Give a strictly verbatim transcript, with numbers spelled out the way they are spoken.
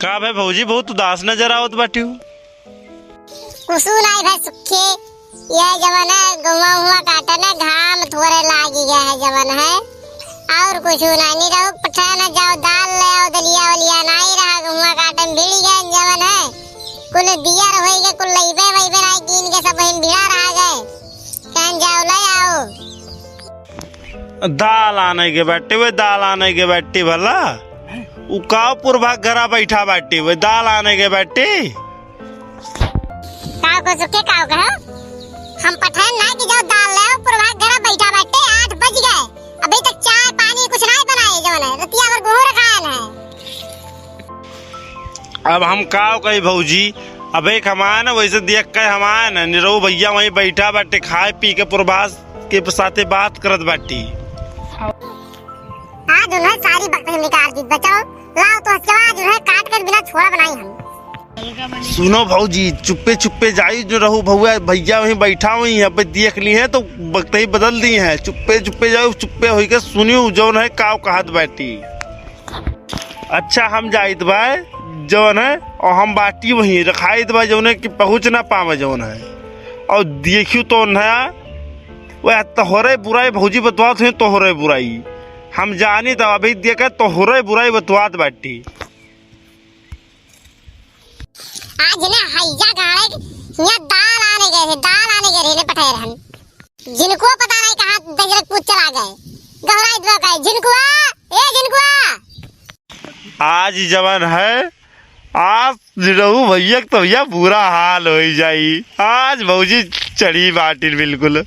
का भाई भौजी, बहुत उदास नजर आवत बाटिउ। कुछु नाई भाई सुखे, यह जवन है गहुआ हुआ काटे ना, घाम थोरे लागी गया है जवन है, और कुछु नाई। नहीं रहो पठान जाओ, दाल ले आओ, दलिया वलिया नाई रहा, गहुआ काटे में भिड़ी गए जवन है। कुल दियर होई के कुल लइबे वइबे नाई कीन के सब वहीं भिड़ा रहा गए। कहन जाओ ले आओ। दाल आने के बाटे, वे दाल आने के बाटे भला। उ काव पुरभा घरा बैठा बाटे, वे दाल आने के बाटे। काव को सुखे काव कहो? हम पठान ना कि जाओ दाल ले आओ, पुरभा घरा बैठा बाटे, आठ बज गए, अभी तक चाय पानी कुछ नाई बनाए, जवन है रतिया भर गोहूं रखायल है। अब हम काव कही भौजी, अब एक हम आए ना, वैसे देख के हम आए ना, निरहू भैया वहीं बैठा बाटे, खाए पी के पुरभास के साथे बात करत बाटी। आज उन्हें सारी बकरी निकाल दी, बचाओ, लाओ तो हचवा, आज उन्हें काट कर बिना छोड़ा बनाई हम। सुनो भौजी, चुप्पे चुप्पे जाई जो रहू भौआ, भैया वहीं बैठा हुई है, अब देख ली है तो बकरी बदल दी है। चुप्पे चुप्पे जाओ, चुप्पे होई के सुनियो जौन है काव कहत बाटी। अच्छा, हम जाइत बा जौन है, और हम बाटी वहीं रखाइत बा जौन है कि पहुँच ना पावे जौन है। और देखियो तो उन्हें वह तोहरे बुराई भौजी बतवात हुई, तोहरे बुराई। हम जानी तो अभी देखे तोहरे बुराई बतवात बाटी। आज ने हैजा गाड़े हियां दाल आने गए थे, दाल आने गए थे, ने पठाए रहन। जिनको पता नहीं कहाँ दहिजरक पूत चला गए। गहराई दुआ गए, "जिनकुआ, ए जिनकुआ।" आज जवन है, आज निरहू भैया के तो भैया बुरा हाल होई जाई। आज भौजी चढ़ी बाटिन बिल्कुल।